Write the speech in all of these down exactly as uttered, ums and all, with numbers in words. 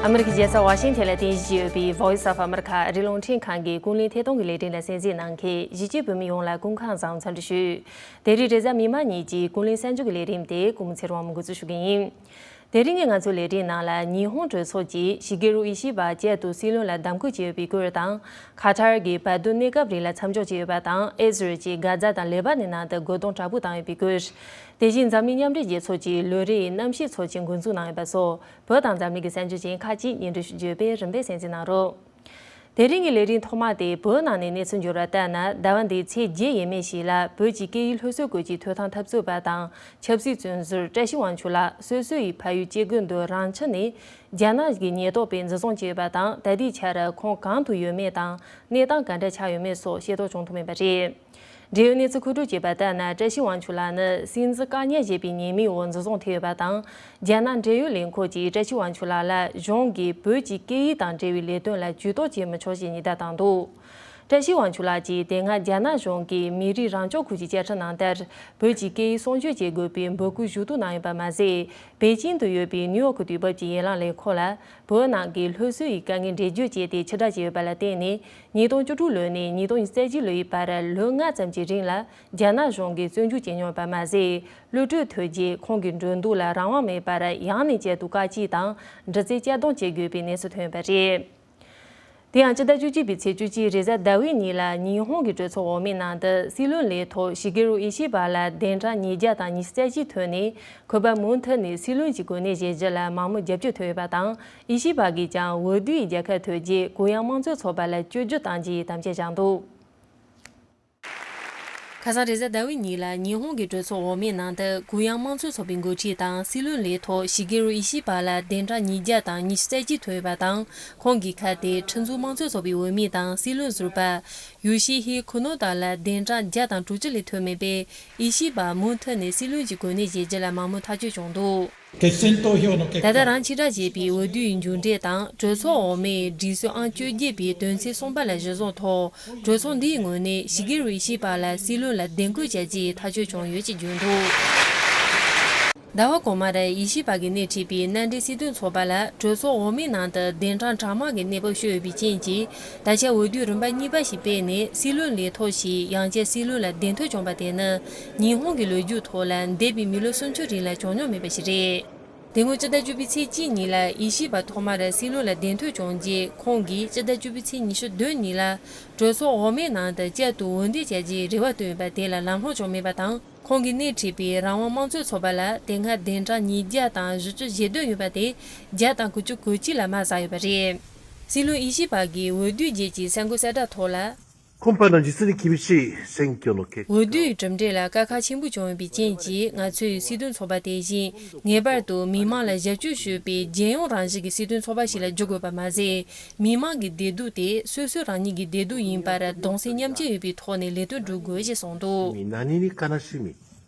ཨ་མི་རི་ཀའི་རྒྱལ་ས་ཝ་ཤིང་ཐན་ལ་རྟེན་གཞི་ཡོད་པའི་Voice of America ཨ་རིའི་རླུང་འཕྲིན་ཁང་གི་ཀུན་གླེང་ཐད་གཏོང་གི་ལས་རིམ་ལ་གསན་གཟིགས་གནང་མཁན་གཞིས་བྱེས་བོད་མི་ཡོངས་ལ་སྐུ་ཁམས་བཟང་འཚམས་འདྲི་ཞུ། དེ་རིང་རེས་གཟའ་མིག་དམར་ཉིན་གྱི་ཀུན་གླེང་གསར་འགྱུར་གྱི་ལས་རིམ་དེ་ཀུན་མོ་ཚེ་རིང་དབང་མོས་འགོ་འཛུགས་ཞུ་གི་ཡིན། དེ་རིང་གི་ང་ཚོའི་ལས་རིམ་ནང་ལ་ཉི་ཧོང་གྲོས་ཚོགས་ཀྱིས་ཤི་གེ་རུ་ཨི་ཤི་བ་བསྐྱར་དུ་སྲིད་བློན་ལ་གདམ་བསྐོ་བྱས་ཡོད་པའི་སྐོར་དང་། ཁ་ཐར་གྱི་བར་དོའི་གནས་སྐབས་རིང་ལ་མཚམས་འཇོག་བྱས་ཡོད་པ་དང་། ཨི་ཟི་རལ་གྱིས་གྷ་ཛ་དང་ལེ་པ་ནན་ནང་དུ་རྒོལ་རྡུང་དྲག་པོ་བཏང་ཡོད་པའི་སྐོར། དེ་བཞིན་འཛམ་གླིང་མཉམ་འབྲེལ་རྒྱལ་ཚོགས་ཀྱིས་ལོ་རེའི་གནམ་གཤིས་ཚོགས་ཆེན་འགོ་འཛུགས་གནང་ཡོད་པ་སོགས་བོད་དང་འཛམ་གླིང་གི་གསར་འགྱུར་ཅན་ཁག་ཅིག་སྙན་སྒྲོན་ཞུ་རྒྱུ་ཡོད་པས་རིམ་པས་གསན་གཟིགས་གནང་རོགས། དེ་རིང་གི་ལས་རིམ་ཐོག་མ་དེ་བོད་ནང་ནས་གནས་ཚུལ་འབྱོར་བ་ལྟར་ན། ཟླ་བ་འདིའི་ཚེས་བརྒྱད་ཡས་མས་ཤིག་ལ་བོད་ཀྱི་སྐད་ཡིག་སློབ་གསོའི་སྐོར་གྱི་ཐོས་ཐང་འཐབ་རྩོད་པ་དང་ཆབ་སྲིད་བཙོན་ཟུར་བཀྲ་ཤིས་དབང་ཕྱུག་ལགས་སོ་སོ་ཡི་ཕ་ཡུལ་སྐྱེ་དགོན་དུ་རང་ཕྱི་ནས་རྒྱ་ནག་གི་ཉེན་རྟོག་པས་འཛིན་བཟུང་བྱས་ཡོད་པ་དང་། ད་ལྟའི་ཆར་ཁོང་གང་དུ་ཡོད་མེད་དང་གནས་སྟངས་ག་འདྲ་ཆགས་ཡོད་མེད་སོགས་ཤེས་རྟོགས་བྱུང་ཐུབ་མེད་པ་རེད། འབྲེལ་ཡོད་གནས་ཚུལ་མཁོ་སྒྲུབ་བྱས་པ་ལྟར་ན། བཀྲ་ཤིས་དབང་ཕྱུག་ལགས་ནི་སྲིད་འཛིན་བཀག་ཉར་བྱས་པའི་ཉེས་མིང་འོག་འཛིན་བཟུང་ཐེབས་ཡོད་པ་དང་། རྒྱ་ནག་འབྲེལ་ཡོད་ལས་ཁུངས་ཀྱིས་བཀྲ་ཤིས་དབང་ཕྱུག་ལགས་ལ་གཞུང་གིས་བོད་ཀྱི་སྐད་ཡིག་དང་འབྲེལ་བའི་ལས་དོན་ལ་ཇུས་གཏོགས་བྱེད་མི་ཆོག་ཅེས་ཉེན་བརྡ་བཏང་འདུག་བཀྲ་ཤིས་དབང་ཕྱུག་ལགས་ཀྱིས་དེ་སྔ་རྒྱ་ནག་གཞུང་གིས་མི་རིགས་རང་སྐྱོང་ཁུལ་གྱི་བཅའ་ཁྲིམས་ནང་ལྟར་བོད་ཀྱི་སྐད་ཡིག་སྲུང་སྐྱོབ་བྱེད་དགོས་པའི་འབོད་སྐུལ་ཞུ་གཏུག་གནང་ཡོད་པ་མ་ཟད། པེ་ཅིང་དུ་ཡོད་པའི་ནིའུ་ཡོག་གི་དུས་བབ་ཀྱི་ཡན་ལག་ལས་ཁུངས་ལ་བོད་ནང་གི་སློབ་གསོ་ཡི་དཀའ་ངལ་འགྲེལ་བརྗོད་བྱས་ཏེ་ཕྱིར་བསྒྲགས་བྱས་ཡོད་པ་ལ་བརྟེན་ནས། ཉིས་སྟོང་བཅུ་དྲུག་ལོ་ནས་ཉིས་སྟོང་ཉི་ཤུ་རྩ་གཅིག་ལོའི་བར་ལོ་ལྔ་ཙམ་གྱི་རིང་ལ་རྒྱ་ནག་གཞུང་གིས་བཙོན་འཇུག་བྱས་མྱོང་ཡོད་པ་མ་ཟད། གློད་གྲོལ་ཐོན་རྗེས་ཁོང་གི་འགྲོ་འདུག་ལ་རང་དབང་མེད་པར་ཡང་ནས་བསྐྱར་དུ་བཀག་སྐྱིལ་དང་། འདྲི་རྩད་གཅར་རྡུང་བྱེད་དགོས་པའི་གནས་ཚུལ་ཐོན་ཡོད་པ་རེད། དེ་ཡང་སྤྱི་ཟླ་བཅུ་གཅིག་པའི་ཚེས་བཅུ་གཅིག་རེས་གཟའ་ཟླ་བའི་ཉིན་ལ་ཉི་ཧོང་གི་གྲོས་ཚོགས་འོག་མའི་ནང་དུ་སྲིད་བློན་ལས་ཐོག་ཤི་གེ་རུ་ཨི་ཤི་བ་ལ་གདན་གྲངས་ཉིས་བརྒྱ་དང་ཉི་ཤུ་རྩ་གཅིག་ཐོན་ནས། ཁོ་པ་མུ་མཐུད་ནས་སྲིད་བློན་གྱི་གོ་གནས་བཞེས་རྒྱུ་ལ་མང་མོས་རྒྱབ་སྐྱོར་ཐོབ་ཡོད་པ་དང་། ཨི་ཤི་བ་གིས་ཀྱང་འོས་བསྡུའི་རྒྱལ་ཁ་ཐོབ་རྗེས་གུ་ཡངས་དམངས་གཙོའི་ཚོགས་པ་ལ་བཅོས་བསྒྱུར་བཏང་རྒྱུའི་དམ་བཅའ་བཞག་འདུག་ཁ་སང་རེས་གཟའ་ཟླ་བའི་ཉིན་ལ་ཉི་ཧོང་གི་གྲོས་ཚོགས་འོག་མའི་ནང་དུ་གུ་ཡངས་དམངས་གཙོའི་ཚོགས་པའི་འགོ་ཁྲིད་དང་སྲིད་བློན་ལས་ཐོག་ཤི་གེ་རུ་ཨི་ཤི་བ་ལ་གདན་གྲངས་ཉིས་བརྒྱ་དང་ཉི་ཤུ་རྩ་གཅིག་ཐོན་ཡོད་པ་དང་། ཁོང་གི་ཁ་དེ་ཁྲིམས་བཟོ་དམངས་གཙོའི་ཚོགས་པའི་འོས་མི་དང་སྲིད་བློན་ཟུར་པ་ཡོ་ཤི་ཧི་ཁུ་ནོ་ད་ལ་གདན་གྲངས་བརྒྱ་དང་དྲུག་ཅུ་ལས་ཐོན་མེད་པས། ཨི་ཤི་བ་མུ་མཐུད་ནས་སྲིད་བློན་གྱི་གོ་གནས་བཞེས་རྒྱུ་ལ་མང་མོས་ཐག་གཅོད་བྱུང་འདུག 決選投票の結果 ད་ལྟ་རང་ཕྱིར་བསྒྲགས་བྱས་པའི་འོས་བསྡུའི་མཇུག་འབྲས་དང་། གྲོས་ཚོགས་འོག་མའི་སྒྲིག་སྲོལ་ཨང་བཅོ་བརྒྱད་པའི་དོན་ཚན་གསུམ་པ་ལ་གཞི་བཟུང་ཐོག་གྲོས་ཚོགས་འདིའི་ངོས་ནས་ཤི་གེ་རུ་ཨི་ཤི་བ་ལ་སྲིད་བློན་ལ་གདན་འཁོད་བྱ་རྒྱུའི་ཐག་གཅོད་བྱུང་ཡོད་ཅེས་བརྗོད་འདུག་ཟླ་བ་གོང་མར་ཨི་ཤི་བ་གིས་སྣེ་ཁྲིད་པའི་མནའ་འབྲེལ་སྲིད་དོན་ཚོགས་པ་ལ་གྲོས་ཚོགས་འོག་མའི་ནང་དུ་གདན་གྲངས་གྲངས་མང་གི་གནས་བབ་ཤོར་ཡོད་པའི་རྐྱེན་གྱིས། ད་ཆ་འོས་བསྡུའི་རིམ་པ་གཉིས་པ་ཞིག་སྤེལ་ནས་སྲིད་བློན་ལས་ཐོག་ཞིག་ཡང་བསྐྱར་སྲིད་བློན་ལ་གདན་འཁོད་བྱུང་བ་དེ་ནི། ཉི་ཧོང་གི་ལོ་རྒྱུས་ཐོག་ལ་འདས་པའི་མི་ལོ་སུམ་ཅུ་རིང་ལ་བྱུང་མྱོང་མེད་པ་ཞིག་རེད། དེ་སྔོན་སྤྱི་ཟླ་བཅུ་པའི་ཚེས་གཅིག་ཉིན་ལ་ཨི་ཤི་བ་ཐོག་མར་སྲིད་བློན་ལ་གདན་འཁོད་བྱུང་རྗེས། ཁོང་གིས་སྤྱི་ཟླ་བཅུ་པའི་ཚེས་ཉི་ཤུ་བདུན་ཉིན་ལ་གྲོས་ཚོགས་འོག་མའི་ནང་དུ་བསྐྱར་དུ་འོས་འདེམས་བྱ་རྒྱུའི་རེ་བ་བཏོན་ཡོད་པ་དེ་ལ་ལམ་ལྷོང་བྱུང་མེད་པ་དང་། ཁོང་གིས་སྣེ་ཁྲིད་པའི་རང་དབང་དམངས་གཙོའི་ཚོགས་པ་ལ་དེ་སྔ་གདན་གྲངས་ཉིས་བརྒྱ་དང་བཞི་བཅུ་ཞེ་བདུན་ཡོད་པ་དེ་བརྒྱ་དང་དགུ་བཅུ་གོ་གཅིག་ལ་མར་ཟགས་ཡོད་པ་རེད། སྲིད་བློན་ཨི་ཤི་བ་གིས་འོས་བསྡུའི་རྗེས་ཀྱི་གསར་འགོད་གསལ་བསྒྲགས་ཐོག་ལ། 今般の実に厳しい選挙の結果 འོས་བསྡུའི་གྲུབ་འབྲས་ལ་དཀའ་ཁག་ཆེན་པོ་བྱུང་ཡོད་པའི་རྐྱེན་གྱིས། ང་ཚོས་སྲིད་དོན་ཚོགས་པ་དེ་བཞིན་ངེས་པར་དུ་མི་མང་ལ་ཞབས་ཞུ་ཞུ་བའི་རྒྱལ་ཡོངས་རང་བཞིན་གྱི་སྲིད་དོན་ཚོགས་པ་ཞིག་ལ་འགྱུར་དགོས་པ་མ་ཟད། མི་མང་གི་བདེ་སྡུག་དེ་སོ་སོ་རང་ཉིད་ཀྱི་བདེ་སྡུག་ཡིན་པར་གདུང་སེམས་མཉམ་སྐྱེད་ཡོད་པའི་ཐོག་ནས་ལས་དོན་སྒྲུབ་དགོས་ཞེས་གསུངས་འདུག 何に悲しみ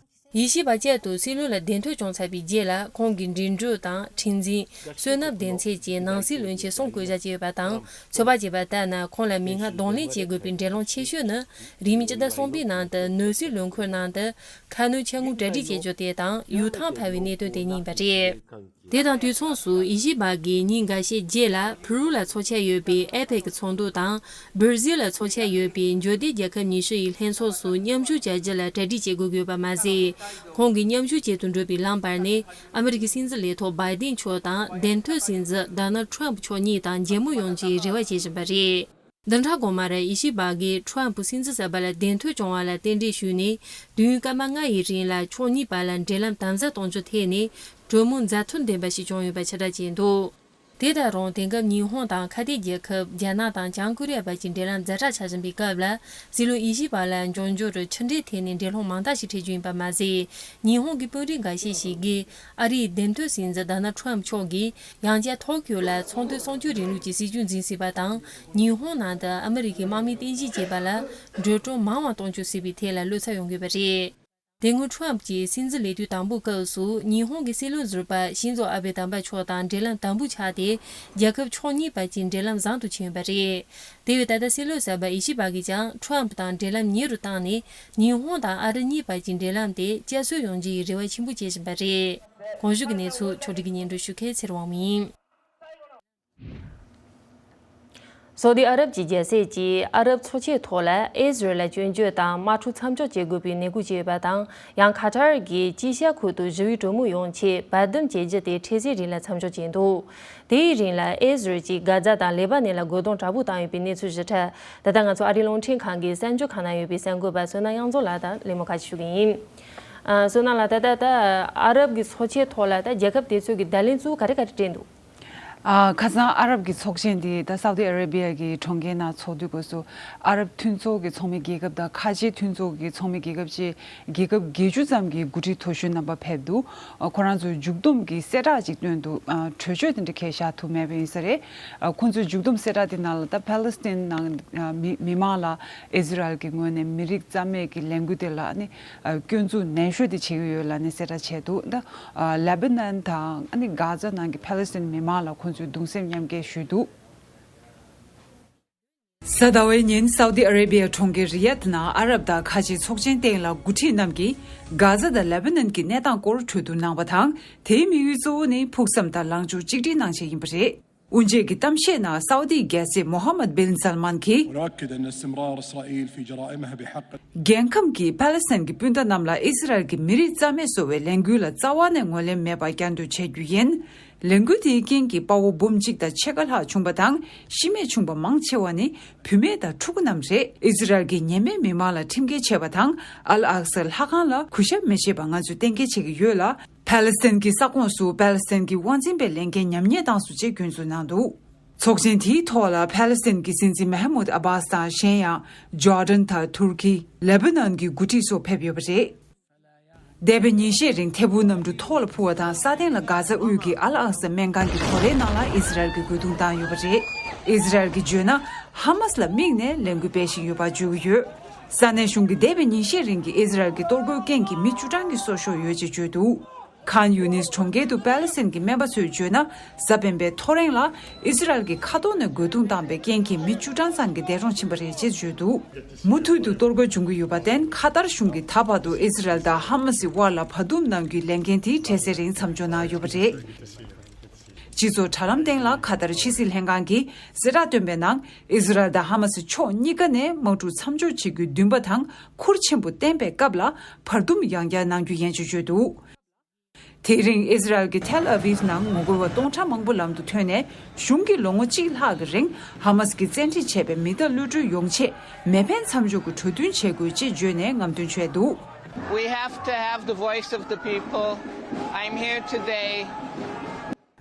ཡེ་ཤུ་པ་བཅས་དུ་སྲིད་བློན་ལ་གདན་ཐོན་བྱུང་ཚར་བའི་རྗེས་ལ། ཁོང་གི་འགྲིམ་འགྲུལ་དང་ཁྲིམས་འཛིན། བསོད་ནམས་ལྡན་ཚད་ཀྱི་ནང་སྲིད་བློན་ཆེན་གསུམ་བསྐོ་བཞག་བྱས་ཡོད་པ་དང་། ཚོད་དཔག་བྱས་པ་ལྟར་ན། ཁོང་ལ་མིག་སྔར་གདོང་ལེན་བྱེད་དགོས་པའི་འགྲན་སློང་ཆེ་ཤོས་ནི། རིང་མིན་སྤྱི་ཟླ་གསུམ་པའི་ནང་དུ་ནོར་སྲིད་བློན་ཁོངས་ནང་དུ་ཁ་སྣོན་ཆ་སྔོག་གྲ་སྒྲིག་བྱེད་རྒྱུ་དེ་དང་། ཡུག་ཐང་འཕར་བའི་གནད་དོན་དེ་གཉིས་ཡིན་པ་རེད། དེ་དང་དུས་མཚུངས་སུ། ཡེ་ཤུ་པ་གིས་ཉིན་འགའ་ཤས་རྗེས་ལ་ཕུ་རུ་ལ་འཚོགས་འཆར་ཡོད་པའི་ཨེ་པེག་ཚོགས་འདུ་དང་། སྦིར་ཟིལ་ལ་འཚོགས་འཆར་ཡོད་པའི་འབྱོར་ལྡན་རྒྱལ་ཁབ་ཉི་ཤུ་ཡི་ལྷན་ཚོགས་སུ་མཉམ་ཞུགས་བྱ་རྒྱུ་ལ་གྲ་སྒྲིག་བྱེད་དགོས་ཀྱི་ཡོད་པ་མ་ཟད། ཁོང་གིས་མཉམ་ཞུགས་བྱེད་དུ་འགྲོ་བའི་ལམ་བར་ནས། ཨ་མི་རི་ཀའི་སྲིད་འཛིན་ལས་ཐོག་བྷའི་ཏིན་མཆོག་དང་། གདན་ཐོན་སྲིད་འཛིན་ཌོ་ནལ་ཌི་ཊརམ་ཕི་མཆོག་གཉིས་དང་མཇལ་མོ་ཡོང་རྒྱུའི་རེ་བ་བྱེད་བཞིན་པ་རེད། བདུན་ཕྲག་གོང་མར་ཡེ་ཤུ་པ་གིས་ཊརམ་ཕི་སྲིད་འཛིན་གསར་པ་ལ་གདན་ཐོན་བྱུང་བ་ལ་རྟེན་འབྲེལ་ཞུས་ནས། དུས་ཡུན་སྐར་མ་ལྔ་ཡི་རིང་ལ་ཕྱོགས་གཉིས་བར་ལ་འབྲེལ་ལམ་དམ་ཟབ་གཏོང་རྒྱུ་ཐད་ནས་གྲོས་མོལ་མཛའ་མཐུན་ལྡན་པ་ཞིག་བྱུང་ཡོད་པ་ཕྱིར་བསྒྲགས་བྱས་འདུག་དེ་ལྟར་རུང་། དེང་སྐབས་ཉི་ཧོང་དང་ཁ་གཏད་རྒྱལ་ཁབ་རྒྱ་ནག་དང་བྱང་ཀོ་རི་ཡ་བར་གྱི་འབྲེལ་ལམ་ཛ་དྲག་ཆགས་བཞིན་པའི་སྐབས་ལ། སྲིད་བློན་ཡེ་ཤུ་པ་ལ་འབྱུང་འགྱུར་ཕྱི་འབྲེལ་ཐད་ནས་འབྲེལ་ལྷོངས་མང་དག་ཞིག་འཕྲད་རྒྱུ་ཡིན་པ་མ་ཟད། ཉི་ཧོང་གི་དཔོན་རིགས་འགའ་ཤས་ཤིག་གིས་ཨ་རིའི་གདན་ཐོན་སྲིད་འཛིན་ཌོ་ནལ་ཌི་ཊརམ་ཕི་མཆོག་གིས་ཡང་བསྐྱར་ཐོ་ཀྱོ་ལ་ཚོང་དོན་གསུམ་བཅུའི་རིང་ལུགས་ཀྱི་སྲིད་ཇུས་འཛིན་སྲིད་པ་དང་། ཉི་ཧོང་ནང་དུ་ཨ་མི་རི་ཀའི་དམག་མི་རྟེན་གཞི་བྱེད་པ་ལ་འགྲོ་གྲོན་མང་བ་གཏོང་བཅུག་སྲིད་པའི་ཐད་ལ་བློ་འཚབ་ཡོང་གི་ཡོད་པ་རེད། དེ་སྔོན་ཊརམ་ཕི་གྱི་སྲིད་འཛིན་ལས་དུས་དང་པོའི་སྐབས་སུ། ཉི་ཧོང་གི་སྲིད་བློན་ཟུར་པ་ཤིན་ཛོ་ཨ་བྷེ་དམ་པ་མཆོག་དང་འབྲེལ་ལམ་དམ་པོ་ཆགས་ཏེ། རྒྱལ་ཁབ་ཕྱོགས་གཉིས་བར་གྱི་འབྲེལ་ལམ་བཟང་དུ་ཕྱིན་ཡོད་པ་རེད། དེ་བས་ད་ལྟ་སྲིད་བློན་གསར་པ་ཡེ་ཤུ་པ་གིས་ཀྱང་ཊརམ་ཕི་དང་འབྲེལ་ལམ་ཉེ་རུ་བཏང་ནས། ཉི་ཧོང་དང་ཨ་རི་གཉིས་བར་གྱི་འབྲེལ་ལམ་དེ་བསྐྱར་གསོ་ཡོང་རྒྱུའི་རེ་བ་ཆེན་པོ་བྱེད་བཞིན་པ་རེད། གོང་ཞུས་ཀྱི་གནས་ཚུལ་ཕྱོགས་སྒྲིག་གིས་སྙན་སྒྲོན་ཞུ་མཁན་ཚེ་རིང་དབང་མོ་ཡིན། སའུ་ཏི་ཨ་རབ་ཀྱི་རྒྱལ་སྲིད་ཀྱིས་ཨ་རབ་ཚོགས་ཆེན་ཐོག་ལ་ཨི་ཟི་རལ་ལ་སྐྱོན་བརྗོད་དང་དམག་འཁྲུག་མཚམས་འཇོག་བྱེད་དགོས་པའི་ནན་སྐུལ་བྱས་ཡོད་པ་དང་། ཡང་ཁ་ཐར་གྱིས་དཀྱིལ་ཤར་ཁུལ་དུ་ཞི་བའི་གྲོས་མོལ་ཡོང་ཆེད་བར་འདུམ་བྱེད་རྒྱུ་དེ་འཕྲལ་སེལ་རིང་ལ་མཚམས་འཇོག་བྱས་འདུག་དེའི་རིང་ལ་ཨི་ཟི་རལ་གྱིས་གྷ་ཛ་དང་ལེ་པ་ནན་ལ་རྒོལ་རྡུང་དྲག་པོ་བཏང་ཡོད་པའི་གནས་ཚུལ་ཞིབ་ཕྲ་ད་ལྟ་ང་ཚོ་ཨ་རིའི་རླུང་འཕྲིན་ཁང་གི་གསར་འགྱུར་ཁང་ནང་ཡོད་པའི་གསར་འགོད་པ་བསོད་ནམས་དབྱངས་འཛོམས་ལགས་དང་གླེང་མོལ་ཁ་ཤས་ཞུ་གི་ཡིན། ཨ། བསོད་ནམས་ལགས། ད་ལྟ་ད་ཨ་རབ་ཀྱི་ཚོགས་ཆེན་ཐོག་ལ་ད་རྒྱལ་ཁབ་དེ་ཚོ་གི་བརྡ་ལན་གཙོ་བོ་ག་རེ་ག་རེ་སྤྲད་འདུག་ཨ། ཁ་སང་ཨ་རབ་ཀྱི་ཚོགས་ཆེན་དེ་ད་སའུ་ཏི་ཨ་རེ་བི་ཡ་གི་གྲོང་ཁྱེར་ནང་ཚོགས་དུས་སྐབས་སུ་ཨ་རབ་མཐུན་ཚོགས་ཀྱི་ཚོགས་མི་རྒྱལ་ཁབ་དང་ཁ་ཆེའི་མཐུན་ཚོགས་ཀྱི་ཚོགས་མི་རྒྱལ་ཁབ་བཅས་རྒྱལ་ཁབ་བརྒྱད་ཅུ་ཙམ་གྱི་འགོ་ཁྲིད་མཐོ་ཤོས་རྣམ་པ་ཕེབས་འདུག་ཨ། ཁོ་རང་ཚོས་མཇུག་བསྡོམས་ཀྱི་གསལ་བསྒྲགས་ཅིག་བཏོན་འདུག་ཨ། གྲོས་ཆོད་དེ་འདྲ་གང་ཡང་བཞག་ཐུབ་མེད་པ་ཡིན་ས་རེད། ཨ། ཁོང་ཚོས་མཇུག་བསྡོམས་གསལ་བསྒྲགས་དེ་ནང་ལ་ད་ཕཱ་ལེ་སི་ཐན་ནང་ཨ། མི་མི་མང་ལ་ཨི་ཟི་རལ་གྱི་ངོས་ནས་མི་རིགས་རྩ་མེད་ཀྱི་ལས་འགུལ་དེ་ལ་ཨ་ནི་ཨ། སྐྱོན་འཛུགས་ནན་ཤོས་དེ་བྱེད་ཀྱི་ཡོད་ལབ་ནས་གསལ་བསྒྲགས་བྱས་འདུག་ད་ཨ། ལེ་བྷ་ནན་དང་ཨ་ནི་གྷ་ཛ་ནང་གི་ཕཱ་ལེ་སི་ཐན་མི་མང་ལ་ཁོང་ཚོས་གདུང་སེམས་མཉམ་སྐྱེད་ཞུས་འདུག་གཟའ་ཟླ་བའི་ཉིན་སའུ་ཏི་ཨ་རེ་བི་ཡ་གྲོང་ཁྱེར་རི་ཡཱད་ནང་ཨ་རབ་དང་ཁ་ཆེའི་ཚོགས་ཆེན་སྟེང་ལ་འགོ་ཁྲིད་རྣམས་ཀྱིས་གྷ་ཛ་དང་ལེ་བྷ་ནན་གྱི་གནས་སྟངས་སྐོར་གྲོས་བསྡུར་གནང་བ་དང་། དེའི་དམིགས་ཡུལ་གཙོ་བོ་ནི་ཕུགས་བསམ་དང་ལངས་ཕྱོགས་གཅིག་སྒྲིལ་གནང་ཆེད་ཡིན་པ་རེད། དབུ་འབྱེད་ཀྱི་གཏམ་བཤད་ནང་སའུ་ཏིའི་རྒྱལ་སྲས་མོ་ཧམ་མད་བིན་སལ་མན་གྱིས། ونؤكد أن استمرار إسرائيل في جرائمها بحق. རྒྱལ་ཁམས་ཀྱི་ཕཱ་ལེ་སི་ཐན་གྱི་སྤུན་ཟླ་རྣམས་ལ་ཨི་ཟི་རལ་གྱི་མི་རིགས་རྩ་མེད་བཟོ་བའི་ལས་འགུལ་ལ་རྩ་བ་ནས་ངོས་ལེན་མེད་པར་བསྐྱར་ཟློས་བྱེད་རྒྱུ་ཡིན། ལས་འགུལ་དེའི་རྐྱེན་གྱིས་དཔའ་བོ་འབུམ་གཅིག་དང་ཕྱེད་ཀ་ལྷག་བྱུང་བ་དང་། ཤི་རྨས་བྱུང་བ་མང་ཆེ་བ་ནི་བུད་མེད་དང་ཕྲུ་གུ་རྣམས་རེད། ཨི་ཟི་རལ་གྱིས་ཉེས་མེད་མི་མང་ལ་ཁྲིམས་འགལ་བྱས་པ་དང་། ཨལ་ཨག་སའི་ལྷ་ཁང་ལ་གུས་ཞབས་མི་བྱེད་པ་ང་ཚོས་གཏན་འཁེལ་བྱེད་ཀྱི་ཡོད་ལ། ཕཱ་ལེ་སི་ཐན་གྱི་ས་ཁོངས་སུ་ཕཱ་ལེ་སི་ཐན་གྱི་དབང་འཛིན་པའི་ལས་འགན་ཉམས་ཉེས་བཏང་སོང་ཅེས་སྐྱོན་འཛུགས་གནང་འདུག་ཚོགས་ཆེན་དེའི་ཐོག་ལ་ཕཱ་ལེ་སི་ཐན་གྱི་སྲིད་འཛིན་མེ་ཧ་མུད་ཨ་བྷཱས་དང་། གཞན་ཡང་། ཇོར་ཌན་དང་ཐུར་ཀི། ལེ་བྷ་ནན་གྱི་འགོ་ཁྲིད་སོགས་ཕེབས་ཡོད་པ་རེད། འདས་པའི་ཉིན་ཤས་རིང་ཐད་འཕུར་གནམ་གྲུ་ཐོག་ལ་འཕུར་བ་དང་། སྲ་བརྟན་ལ་གྷ་ཛ་དབུས་ཀྱི་ཨལ་ཨག་ས་སྨན་ཁང་གི་གོ་ལའི་ནང་ལ་ཨི་ཟི་རལ་གྱིས་རྒོལ་རྡུང་བཏང་ཡོད་པ་རེད། ཨི་ཟི་རལ་གྱིས་བརྗོད་ན། ཧ་མ་སི་ལ་དམིགས་ནས་ལས་འགུལ་སྤེལ་བཞིན་ཡོད་པ་བརྗོད་ཀྱི་ཡོད། ས་གནས་གཞུང་གིས་འདས་པའི་ཉིན་ཤས་རིང་གི་ཨི་ཟི་རལ་གྱི་གཏོར་རྒོལ་རྐྱེན་གྱིས་མི་བཅུ་གྲངས་ཀྱིས་སྲོག་ཤོར་ཡོད་ཅེས་བརྗོད་འདུག་ཁཱན་ཡུ་ནིས་གྲོང་ཁྱེར་དུ་པཱ་ལེ་སི་ཐན་གྱི་སྨན་པ་ཚོས་བརྗོད་ན། གཟའ་སྤེན་པའི་ཐོ་རེངས་ལ་ཨི་ཟི་རལ་གྱི་མཁའ་ཐོག་ནས་རྒོལ་རྡུང་བཏང་པའི་རྐྱེན་གྱིས་མི་བཅུ་གྲངས་ཙམ་གྱིས་འདས་གྲོངས་ཕྱིན་པ་རེད་ཅེས་བརྗོད་འདུག་མུ་མཐུད་དུ་གཏོར་རྒོལ་འབྱུང་གི་ཡོད་པར་བརྟེན། ཁ་ཏར་གཞུང་གིས་ད་བར་དུ་ཨི་ཟི་རལ་དང་ཧ་མ་སིའི་དབར་ལ་བར་འདུམ་གནང་རྒྱུའི་ལས་འགན་དེ་འཕྲལ་སེལ་རིང་མཚམས་འཇོག་གནང་ཡོད་པ་རེད། སྤྱི་ཚོགས་དྲ་ལམ་སྟེང་ལ་ཁ་ཏར་ཕྱི་སྲིད་ལྷན་ཁང་གིས་གསལ་བསྒྲགས་བཏོན་པའི་ནང་། ཨི་ཟི་རལ་དང་ཧ་མ་སི་ཕྱོགས་གཉིས་ཀ་ནས་དམག་འཁྲུག་མཚམས་འཇོག་བྱེད་རྒྱུའི་འདུན་པ་དང་ཁུར་ཆེན་པོ་བསྟན་པའི་སྐབས་ལ་བར་འདུམ་ཡང་བསྐྱར་གནང་རྒྱུ་ཡིན་ཅེས་བརྗོད་འདུག་དེ་རིང་ཨི་ཟི་རལ་གྱི་ཐེལ་ཨ་བིབ་ནང་ངོ་རྒོལ་བ་སྟོང་ཕྲག་མང་པོ་ལམ་དུ་ཐོན་ནས། གཞུང་གིས་ལོ་ངོ་གཅིག་ལྷག་གི་རིང་ཧ་མ་སི་གིས་བཙན་ཁྲིད་བྱས་པའི་མི་གཏའ་གློད་གྲོལ་ཡོང་ཆེད་མེ་འཕེན་མཚམས་འཇོག་གི་གྲོས་མཐུན་བྱེད་དགོས་ཅེས་བརྗོད་ནས་རྔམ་སྟོན་བྱས་འདུག We have to have the voice of the people. I'm here today.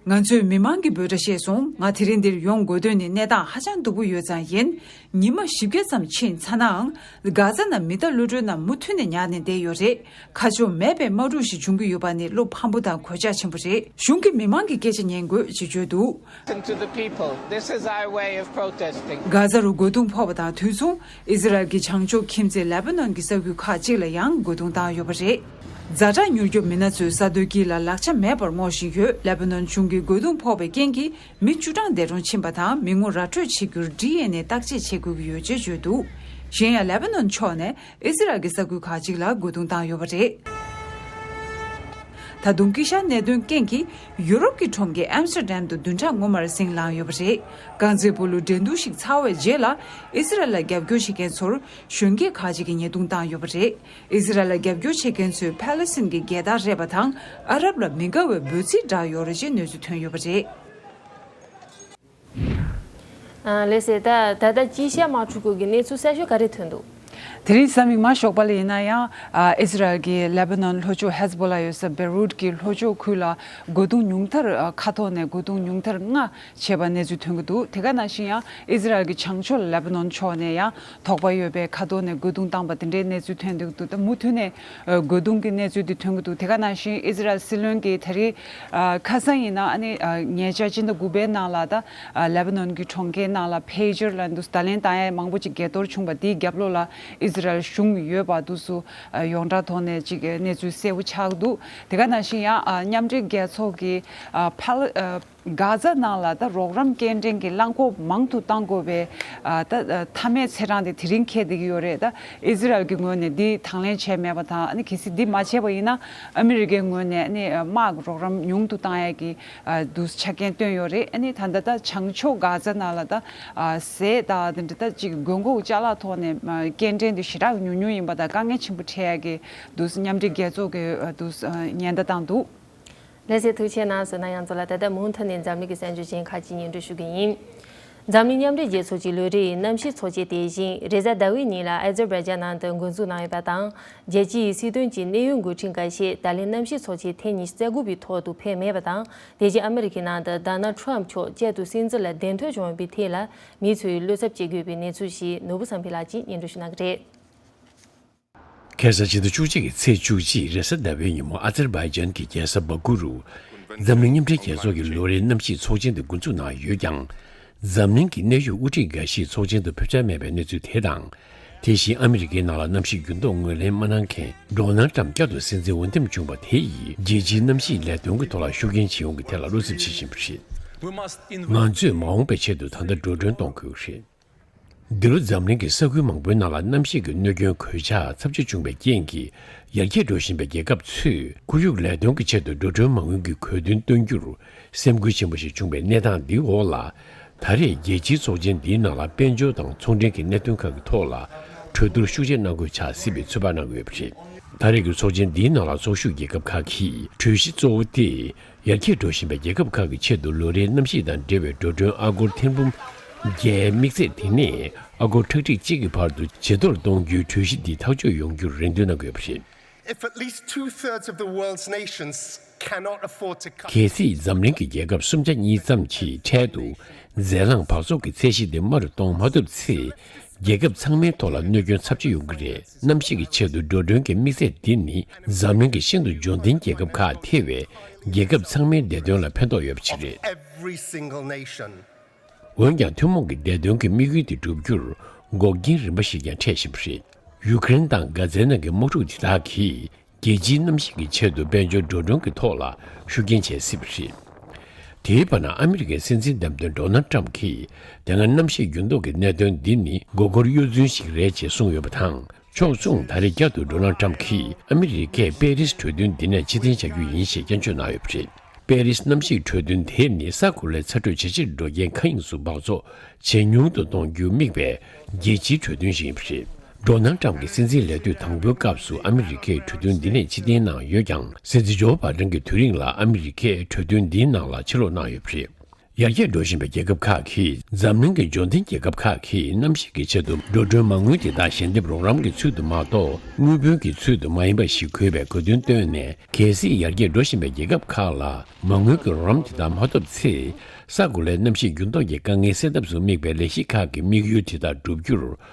ང་ཚོས་མི་མང་གི་འབོད་སྒྲ་བཤད་སོང་། ང་དེ་རིང་འདིར་ཡོང་དགོས་དོན་ནི་གནས་སྟངས་ཧ་ཅང་སྡུག་པོ་ཡོད་ཙང་ཡིན། ཉི་མ་བཞི་བརྒྱ་ཙམ་ཕྱིན་ཚར་ནའང་། གྷ་ཛ་ནང་མི་གཏའ་གློད་གྲོལ་རྣམས་མུ་མཐུད་ནས་ཉར་ནས་བསྡད་ཡོད་རེད། ཁ་ཕྱོགས་མེད་པའི་དམག་འཁྲུག་ཞིག་འབྱུང་གི་ཡོད་པ་ནི་བློ་ཕམ་པོ་དང་གོད་ཆག་ཆེན་པོ་རེད། གཞུང་གིས་མི་མང་གི་སྐད་ཆ་ཉན་དགོས་ཅེས་བརྗོད་འདུག Listen to the people. This is our way of protesting. གྷ་ཛ་རུ་རྒོལ་རྡུང་ཕོག་པ་དང་དུས་མཚུངས། ཨི་ཟི་རལ་གྱི་བྱང་ཕྱོགས་ཁྱིམ་མཚེས་ལེ་པ་ནོན་གྱི་ས་ཁུལ་ཁག་ཅིག་ལ་ཡང་རྒོལ་རྡུང་བཏང་ཡོད་པ་རེད། ཛ་དྲག་མྱུར་སྐྱོབ་མི་སྣ་ཚོས་ས་རྡོ་དཀྱིལ་ལ་ལག་ཆ་མེད་པར་སྔོག་བཞིན་ཡོད། ལེ་པ་ནོན་གཞུང་གིས་རྒོལ་རྡུང་ཕོག་པའི་རྐྱེན་གྱིས་མི་བཅུ་གྲངས་འདས་གྲོངས་ཕྱིན་པ་དང་། མི་ངོ་ར་སྤྲོད་བྱེད་རྒྱུར་ཌི་ཨེན་ཨེ་བརྟག་དཔྱད་བྱེད་དགོས་ཀྱི་ཡོད་ཅེས་བརྗོད་འདུག་གཞན་ཡང་། ལེ་པ་ནོན་ཕྱོགས་ནས་ཨི་ཟི་རལ་གྱི་ས་ཁུལ་ཁག་ཅིག་ལ་རྒོལ་རྡུང་བཏང་ཡོད་པ་རེད། ད་དུང་དཀྱིལ་ཤར་གནད་དོན་རྐྱེན་གྱིས་ཡུ་རོབ་ཀྱི་གྲོང་ཁྱེར་ཨམ་སི་ཊར་ཌམ་དུ་བདུན་ཕྲག་སྔོན་མར་ཟིང་ལངས་ཡོད་པ་རེད། རྐང་རྩེད་སྤོ་ལོའི་འགྲན་བསྡུར་ཞིག་ཚར་བའི་རྗེས་ལ། ཨི་ཟི་རལ་ལ་རྒྱབ་སྐྱོར་བྱེད་མཁན་ཚོར་གཞོན་སྐྱེས་ཁག་ཅིག་གིས་ཉེས་རྡུང་བཏང་ཡོད་པ་རེད། ཨི་ཟི་རལ་ལ་རྒྱབ་སྐྱོར་བྱེད་མཁན་ཚོས་ཕཱ་ལེ་སི་ཐན་གྱི་རྒྱལ་དར་རེད་པ་དང་། ཨ་རབ་ལ་མི་དགའ་བའི་འབོད་ཚིག་བསྒྲགས་ཡོད་རེད་ཅེས་གནས་ཚུལ་ཐོན་ཡོད་པ་རེད། ཨ། ལགས་སེ། ད་ད་ལྟ་དཀྱིལ་ཤར་དམག་འཁྲུག་སྐོར་གྱི་གནས་ཚུལ་གསར་ཤོས་ག་རེ་ཐོན་འདུག་དེ་རིང་གཟའ་མིག་དམར་ཞོགས་པ་ལ་ཡིན་ན་ཡང་། ཨ། ཨི་ཟི་རལ་གྱིས་ལེ་པ་ནོན་ལྷོ་ཕྱོགས་ཧེ་ཛ་བྷོ་ལ་ཡོད་ས་བེ་རུད་ཀྱི་ལྷོ་ཕྱོགས་ཁུལ་ལ་རྒོལ་རྡུང་ཉུང་མཐར། ཨ། མཁའ་ཐོག་ནས་རྒོལ་རྡུང་ཉུང་མཐར་ལྔ་བྱས་པ་གནས་ཚུལ་ཐོན་གྱི་འདུག་དེ་ག་ནང་བཞིན་ཡང་ཨི་ཟི་རལ་གྱི་བྱང་ཕྱོགས་ལེ་པ་ནོན་ཕྱོགས་ནས་ཡང་དོགས་པ་ཡོད་པའི་མཁའ་ཐོག་ནས་རྒོལ་རྡུང་བཏང་པ་དེ་འདྲའི་གནས་ཚུལ་ཐོན་གྱི་འདུག་ད་མུ་མཐུད་ནས། ཨ། རྒོལ་རྡུང་གི་གནས་ཚུལ་དེ་ཐོན་གྱི་འདུག་དེ་ག་ནང་བཞིན་ཨི་ཟི་རལ་སྲིད་བློན་གྱིས་ད་རེས། ཨ། ཁ་སང་ཡིན་ན་ཨ་ནི། ཨ། ཉེ་ཆར་སྤྱི་ཟླ་དགུ་པའི་ནང་ལ་ད། ཨ། ལེ་པ་ནོན་གྱི་གྲོང་ཁྱེར་ནང་ལ་ཕེ་ཇར་ལབ་འདུག་བརྡ་ལན་བཏང་ཡ་མང་པོ་ཅིག་འགས་གཏོར་བྱུང་བ་དེའི་རྒྱབ་ལོགས་ལ་ཨི་ཟི་རལ་གཞུང་ཡོད་པ་འདུག་སུ། ཨ། ཡོངས་གྲགས་ཐོག་ནས་ཅིག་གནས་ཚུལ་གསལ་པོ་ཆགས་འདུག་དེ་ག་ནང་བཞིན་ཡང་། ཨ། མཉམ་འབྲེལ་རྒྱལ་ཚོགས་ཀྱི། ཨ། ཕཱ་ལ། ཨ། གྷ་ཛ་ནང་ལ་ད་རོགས་རམ་སྐྱེལ་འདྲེན་གྱི་རླངས་འཁོར་མང་དུ་གཏང་དགོས་པའི་ཨ་ད་ཨ་མཐའ་མའི་ཚེས་གྲངས་དེ་དེ་རིང་འཁེལ་བསྡད་ཀྱི་ཡོད་རེད། ད་ཨི་ཟི་རལ་གྱི་ངོས་ནས་འདི་དང་ལེན་བྱས་མེད་པ་དང་། ཨ་ནི་གལ་སྲིད་འདི་མ་བྱས་པ་ཡིན་ན་ཨ་མི་རི་ཀའི་ངོས་ནས་ཨ་ནི་དམག་གི་རོགས་རམ་ཉུང་དུ་གཏང་ཡས་ཀྱི་ཨ་འདུག་ཆ་རྐྱེན་བཏོན་ཡོད་རེད། ཨ་ནི་ད་ལྟ་ད་བྱང་ཕྱོགས་གྷ་ཛ་ནང་ལ་ད་ཨ་ཟས་དང་དེ་འདྲ་ད་ཅིག་དགོས་མཁོ་ཅ་ལག་ཐོག་ནས་ཨ་སྐྱེལ་འདྲེན་དེ་ཞེ་དྲག་ཉུང་ཉུང་ཡིན་པ་དང་། དཀའ་ངལ་ཆེན་པོ་འཕྲད་ཡས་ཀྱི་འདུག་མཉམ་འབྲེལ་རྒྱལ་ཚོགས་ཀྱི་ཨ་འདུག་ཉེན་བརྡ་བཏང་འདུག་ལགས་སོ། ཐུགས་རྗེ་གནང་། བསོད་ནམས་གཡང་འཛོམས་ལགས། ད་ལྟ་མུ་མཐུད་ནས་འཛམ་གླིང་གི་གསར་འགྱུར་གཞན་ཁག་ཅིག་སྙན་སྒྲོན་ཞུ་གི་ཡིན། འཛམ་གླིང་མཉམ་འབྲེལ་རྒྱལ་ཚོགས་ཀྱི་ལོ་རེའི་གནམ་གཤིས་ཚོགས་ཆེན་དེ་བཞིན་རེས་གཟའ་ཟླ་བའི་ཉིན་ལ་ཨ་ཛར་བྷའི་ཇན་ནང་དུ་འགོ་འཛུགས་གནང་ཡོད་པ་དང་། རྒྱལ་སྤྱིའི་སྲིད་དོན་གྱི་གནད་ཡོད་འགོ་ཁྲིད་འགའ་ཤས་ད་ལན་གནམ་གཤིས་ཚོགས་ཆེན་ཐེངས་ཉི་ཤུ་རྩ་དགུ་པའི་ཐོག་ཏུ་ཕེབས་མེད་པ་དང་། དེ་རྗེས་ཨ་མི་རི་ཀའི་ནང་དུ་ཌོ་ནལ་ཊམ་མཆོག་བསྐྱར་དུ་སྲིད་འཛིན་ལ་གདན་ཐོན་བྱུང་བའི་རྟིང་ལ་མི་ཚོས་བློ་འཚབ་བྱེད་དགོས་པའི་གནས་ཚུལ་ཞིག་ནོར་བུ་བསམ་འཕེལ་ལགས་ཀྱིས་སྙན་སྒྲོན་ཞུ་གནང་གི་རེད། ཁ་སང་ཕྱི་ཟླ་བཅུ་གཅིག་གི་ཚེས་བཅུ་གཅིག་རེས་གཟའ་ཟླ་བའི་ཉིན་མོ་ཨ་ཛར་བྷའི་ཇན་གྱི་རྒྱལ་ས་བྷ་ཀུ་རུ་འཛམ་གླིང་མཉམ་འབྲེལ་རྒྱལ་ཚོགས་ཀྱི་ལོ་རེའི་གནམ་གཤིས་ཚོགས་ཆེན་དེ་འགོ་འཛུགས་གནང་ཡོད་ཀྱང་། འཛམ་གླིང་གི་གནད་ཡོད་དབུ་ཁྲིད་འགའ་ཤས་ཚོགས་ཆེན་དུ་ཕེབས་འཆར་མེད་པའི་གནས་ཚུལ་དེ་དང་། དེ་བཞིན་ཨ་མི་རི་ཀའི་ནང་ལ་གནམ་གཤིས་འགྱུར་ལྡོག་ངོས་ལེན་མ་གནང་མཁན་ཌོ་ནལ་ཊམ་བསྐྱར་དུ་སྲིད་འཛིན་འོས་འདེམས་བྱུང་བ་དེ་ཡིས་རྒྱལ་སྤྱིའི་གནམ་གཤིས་ལས་དོན་གྱི་ཐོག་ལ་ཤུགས་རྐྱེན་བྱེད་ཡོང་གི་ཐད་ལ་བློ་འཚབ་བྱེད་བཞིན་པ་རེད། ང་ཚོས་མ་འོངས་པའི་ཆེད་དུ་ད་ལྟ་འགྲོ་གྲོན་གཏོང་དགོས་རེད། འདི་ལོ་འཛམ་གླིང་གི་ས་ཁུལ་མང་པོའི་ནང་ལ་གནམ་གཤིས་ཀྱི་གནོད་སྐྱོན་གོད་ཆག་ཚབས་ཆེ་བྱུང་བའི་རྐྱེན་གྱིས། ཡར་རྒྱས་འགྲོ་བཞིན་པའི་རྒྱལ་ཁབ་ཚོས་ཁོར་ཡུག་ལས་དོན་གྱི་ཆེད་དུ་འགྲོ་གྲོན་མ་དངུལ་གྱི་གོ་བདེ་གཏོང་རྒྱུར་སེམས་འགུལ་ཆེན་པོ་ཞིག་བྱུང་བའི་གནས་སྟངས་འདིའི་འོག་ལ། ད་རེས་རྒྱལ་སྤྱིའི་ཚོགས་ཆེན་འདིའི་ནང་ལ་དཔལ་འབྱོར་དང་ཚོང་འབྲེལ་གྱི་གནད་དོན་ཁག་གི་ཐོག་ལ་གྲོས་བསྡུར་ཤུགས་ཆེ་གནང་དགོས་ཆགས་སྲིད་པའི་ཚོད་དཔག་གནང་གི་ཡོད་པ་རེད། ད་རེས་ཀྱི་ཚོགས་ཆེན་འདིའི་ནང་ལ་ཚོགས་ཞུགས་རྒྱལ་ཁབ་ཁག་གིས་གྲོས་གཞི་གཙོ་བོ་སྟེ། ཡར་རྒྱས་འགྲོ་བཞིན་པའི་རྒྱལ་ཁབ་ཁག་གི་ཆེད་དུ་ལོ་རེའི་གནམ་གཤིས་དང་འབྲེལ་བའི་འགྲོ་གྲོན་ཨ་སྒོར་ཐེར་འབུམ་བརྒྱད། དམིགས་ཚད་དེ་ནི་ཨ་སྒོར་ཁྲག་ཁྲིག་གཅིག་གི་བར་དུ་ཇེ་མཐོར་གཏོང་རྒྱུའི་གྲོས་གཞི་འདི་ཐག་གཅོད་ཡོང་རྒྱུར་རེ་འདུན་གནང་དགོས་པ་རེད། If at least two thirds of the world's nations cannot afford to cut གལ་སྲིད་འཛམ་གླིང་གི་རྒྱལ་ཁབ་སུམ་ཆ་གཉིས་ཙམ་གྱིས་འཕྲལ་དུ་རྫས་རླངས་འབག་བཙོག་གི་ཚད་གཞི་དེ་དམའ་རུ་གཏོང་མ་ཐུབ་ཚེ། རྒྱལ་ཁབ་ཚང་མའི་ཐོག་ལ་གནོད་སྐྱོན་ཚབས་ཆེ་ཡོང་གི་རེད། གནམ་གཤིས་ཀྱི་ཆེད་དུ་འགྲོ་གྲོན་གྱི་དམིགས་ཚད་འདི་ནི་འཛམ་གླིང་གི་ཤིན་ཏུ་འབྱོར་ལྡན་རྒྱལ་ཁབ་ཁག་ཐེ་བའི་རྒྱལ་ཁབ་ཚང་མའི་བདེ་དོན་ལ་ཕན་ཐོགས་ཡོད་པ་ཞིག་རེད། Every single nation. འོན་ཀྱང་ཐུན་མོང་གི་བདེ་དོན་གྱི་དམིགས་ཡུལ་དེ་བསྒྲུབ་རྒྱུར་འགོག་རྐྱེན་རིམ་པ་ཞིག་ཀྱང་འཕྲད་བཞིན་པ་རེད། ཡུ་ཀེ་རེན་དང་གྷ་ཛའི་ནང་གི་དམག་འཁྲུག་དེ་དག་གིས། རྒྱལ་སྤྱིའི་གནམ་གཤིས་ཀྱི་ཆེད་དུ་དཔལ་འབྱོར་འགྲོ་གྲོན་གྱི་ཐོག་ལ་ཤུགས་རྐྱེན་བྱེད་སྲིད་པ་རེད། དེའི་བར་ན་ཨ་མི་རི་ཀའི་སྲིད་འཛིན་འདེམས་ཐོན་ཌོ་ནལ་ཊམ་གྱིས་དེ་སྔ་གནམ་གཤིས་འགྱུར་ལྡོག་གི་གནད་དོན་འདི་ནི་མགོ་སྐོར་གཡོ་རྫུན་ཞིག་རེད་ཅེས་གསུངས་ཡོད་པ་དང་། ཕྱོགས་མཚུངས་ད་རེས་བསྐྱར་དུ་ཌོ་ནལ་ཊམ་གྱིས་ཨ་མི་རི་ཀས་པེ་རིས་གྲོས་མཐུན་འདི་ནས་ཕྱིར་འཐེན་བྱ་རྒྱུ་ཡིན་ཞེས་སྐྱོན་བརྗོད་གནང་ཡོད་པ་རེད། པེ་རིས་གནམ་གཤིས་གྲོས་མཐུན་དེ་ནི་ས་གོ་ལའི་ཚ་དྲོད་ཇེ་ཆེར་འགྲོ་རྐྱེན་མཁའ་དབྱིངས་སུ་འབག་བཙོག་ཇེ་ཉུང་དུ་གཏོང་རྒྱུ་དམིགས་པའི་རྒྱལ་སྤྱིའི་གྲོས་མཐུན་ཞིག་ཡིན་པ་རེད། ཌོ་ནལ་ཊམ་གྱི་སྲིད་འཛིན་ལས་དུས་དང་པོའི་སྐབས་སུ་ཨ་མི་རི་ཀས་གྲོས་མཐུན་འདི་ནས་ཕྱིར་འཐེན་གནང་ཡོད་ཀྱང་། སྲིད་འཛིན་ཇོ་བྷའི་ཌེན་གྱི་དུས་རིང་ལ་ཨ་མི་རི་ཀས་གྲོས་མཐུན་འདིའི་ནང་ལ་ཕྱིར་ལོག་གནང་ཡོད་པ་རེད། ཡར་རྒྱས་འགྲོ་བཞིན་པའི་རྒྱལ་ཁབ་ཁག་གིས་འཛམ་གླིང་གི་འབྱོར་ལྡན་རྒྱལ་ཁབ་ཁག་གིས་གནམ་གཤིས་ཀྱི་ཆེད་དུ་འགྲོ་གྲོན་མ་དངུལ་དེ་དག་ཞལ་འདེབས་རོགས་རམ་གྱི་ཚུལ་དུ་མ་གཏོགས་དངུལ་བུན་གྱི་ཚུལ་དུ་མ་ཡིན་པ་ཞིག་དགོས་པའི་དགོས་འདུན་བཏོན་ནས། གལ་སྲིད་ཡར་རྒྱས་འགྲོ་བཞིན་པའི་རྒྱལ་ཁབ་ཁག་ལ་མ་དངུལ་གྱི་རོགས་རམ་དེ་དག་མ་ཐོབ་ཚེ། ས་གོ་ལའི་གནམ་གཤིས་འགྱུར་ལྡོག་གི་དཀའ་ངལ་སེལ་ཐབས་སུ་དམིགས་པའི་ལས་གཞི་ཁག་གི་དམིགས་ཡུལ་དེ་དག་བསྒྲུབ་རྒྱུར་